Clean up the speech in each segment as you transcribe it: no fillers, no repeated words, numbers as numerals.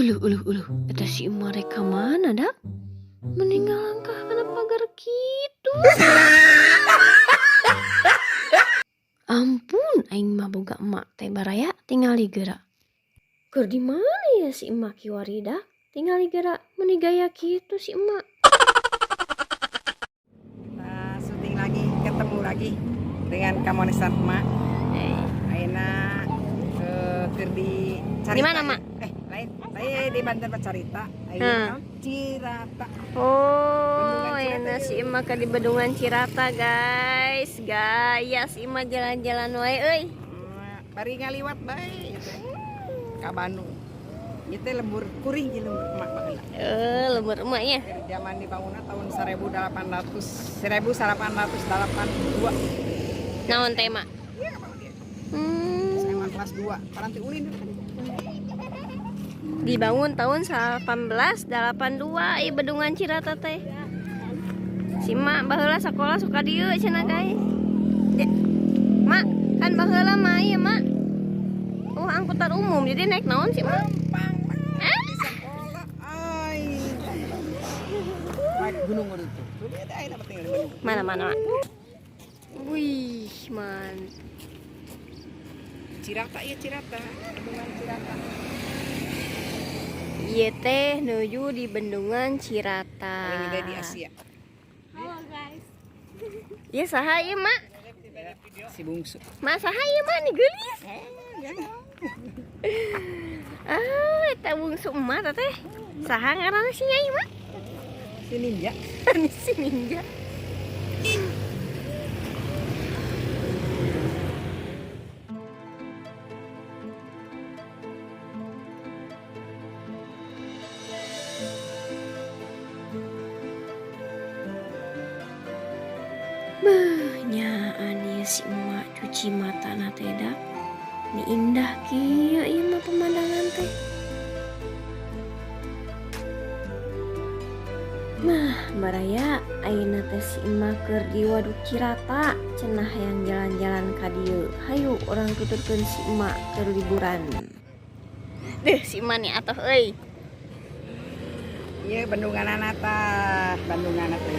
Uluh uluh uluh, eta si emak rek ka mana dak? Meninggal langkah kana pagar kitu. Ampun aing mah boga emak teh baraya tingali geura. Keur di mana ya si emak kiwari dak? Tingali geura meuni gaya kitu si emak. Nah, syuting lagi, ketemu lagi dengan Kamonesan Emak. Ayeuna keur di Carita. Di mana, Mak? Lain. Lain di Banten Carita. Ayeuna Cirata. Oh, ayeuna si emak ke di Bendungan Cirata, guys. Gaya si emak jalan-jalan wae euy. Bari ngaliwat bae gitu. Ka Bandung. Ieu teh lembur kuring jeung lembur emak baheula. Lembur emak nya. Zaman dibangunna tahun 1882. Naon teh, Mak? Iya, kapan dia? SMA kelas 2, paranti ulin tadi. Dibangun tahun 1882 ieu Bendungan Cirata teh. Si Mak baheula sakola suka dieu cenah guys. Mak, kan baheula mah ieu, Mak. Oh, angkutan umum. Jadi naik naon sih, Mak? Lempang, Mak. Di sekolah. Ai. Naik gunung itu. Tuh dia teh ayeuna tinggal di Bandung. Mana mana, Mak? Wih, man. Cirata ya Cirata, Bendungan Cirata. Ieu teh nuju di Bendungan Cirata. Paling gede di Asia. Halo guys. Ieu saha ieu, Mak? Si bungsu. Mak saha ieu, Mak? Nih geulis. Ah, eta bungsu emak teh. Saha ngaranna si Nyai, Mak? Si Ninja. Si Ninja. Nyaan ieu si emak cuci mata na teh dak. Ni indah kieu ieu mah pemandangan teh. Nah, baraya ayeuna teh si emak keur di Waduk Cirata, cenah hayang jalan-jalan ka dieu. Hayu urang tuturkeun si emak keur liburan. Deh si emak nih atuh euy. Ieu bendunganana tah, bendunganana teh.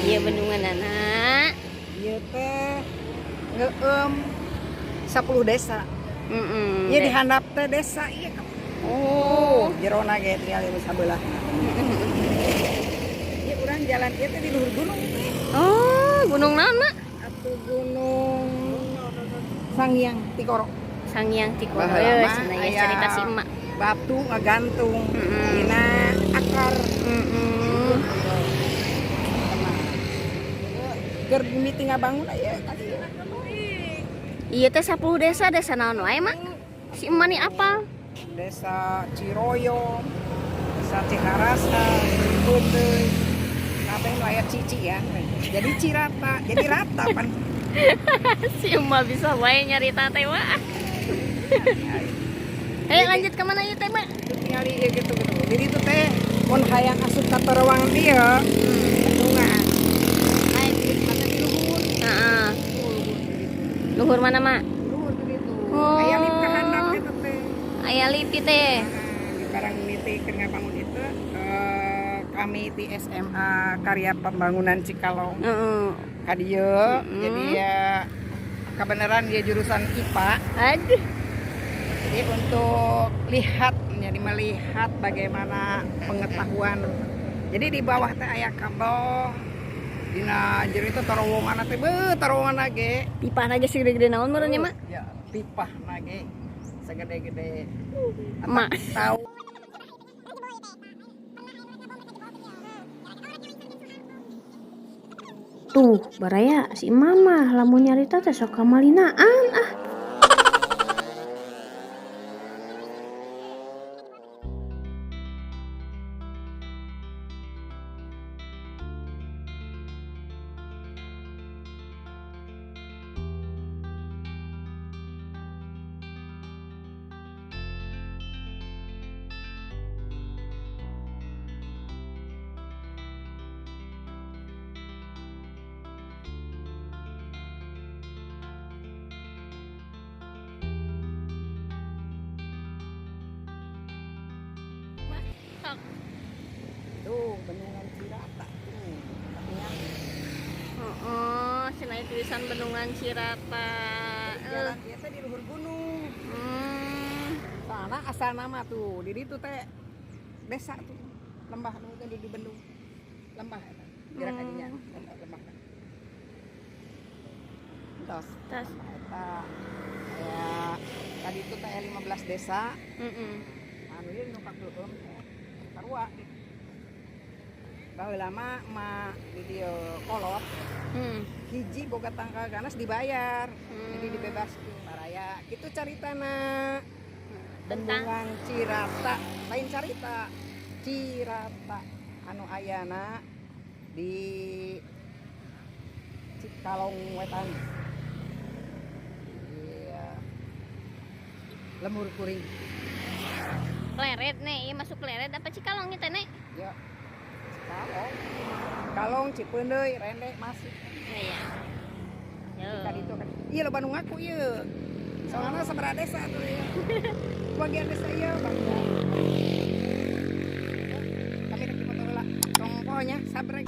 Ieu bendunganana. Ieu teh ngeueum 10 desa. Ieu dihandap teh desa ieu. Oh, jerona ge tinggal di sabelah. Ieu urang jalan ieu teh di luhur gunung teh. Oh, gunung naon, Mak? Atuh gunung Sangiang Tikoro. Sangiang Tikoro. Baheula mah Cenah ieu aya cerita si emak. Batu ngagantung dina akar. Keur mimiti ngabangun aya tadi. Ieu teh 10 desa, desa naon wae, Mak? Si emak nih apal? Desa Ciroyom, Desa Ciharasa, Cipeundeuy. Kabeh nu aya cici ya. Jadi Cirata, jadi rata pan. Si emak bisa wae nyarita teh, Mak. Ayo lanjut ke mana ieu teh, Mak? Tinggal ieu gitu gitu. Jadi itu teh mun hayang asup ka terowang dieu, bendungan. Naik di luhur. Heeh. Luhur mana, Mak? Luhur gitu. Oh. Aya lip ka handap gitu teh. Aya lip teh. Nah, barang mimiti keur ngabangun itu, kami di SMA Karya Pembangunan Cikalong. Ka dieu, jadi ya kebenaran dia jurusan IPA. Aduh. Jadi untuk lihat, jadi melihat bagaimana pengetahuan. Jadi di bawah teh aya kabel. Dina jero itu terowongan teh, beuh terowongan ge. Pipa aja segede-gede naon meureun nya, Mak? Ya, pipa ge segede-gede. Mak. Tahu. Tuh, baraya si mama lamun nyarita teh sok kamalinaan ah. Tuh, Bendungan Cirata tuh. Katingali. Oh, cenah tulisan Bendungan Cirata. Jadi jalan ieu teh di luhur gunung. Soalnya asal nama tuh, di ditu teh desa tuh. Lembah nu teh di bendung. Lembah eta. Gerak adinya, lembah lembah. Entos. Tas. Lembah eta aya tadi itu teh 15 desa. Anu ieu nu kakulum teh sarua. Baheula mah mah di dieu kolot hiji boga tangkal ganas dibayar. Jadi dibebaskeun baraya. Kitu caritana. Tentang Bendungan Cirata, lain carita. Cirata anu ayana di Cikalong Wetan. Iya. Lembur kuring. Plered nih, iya masuk Plered apa Cikalong kita nek? Ya. Cikalong. Cikalong, Cipeundeuy, Rende masuk. Iya. Yo. Tadi itu kan. Iya lo Bandung ngaku iya. Soalnya sabaraha desa tuh ya. Bagian desa iya bagian. Kami rek di motor heula. Tong poho nya sabrek.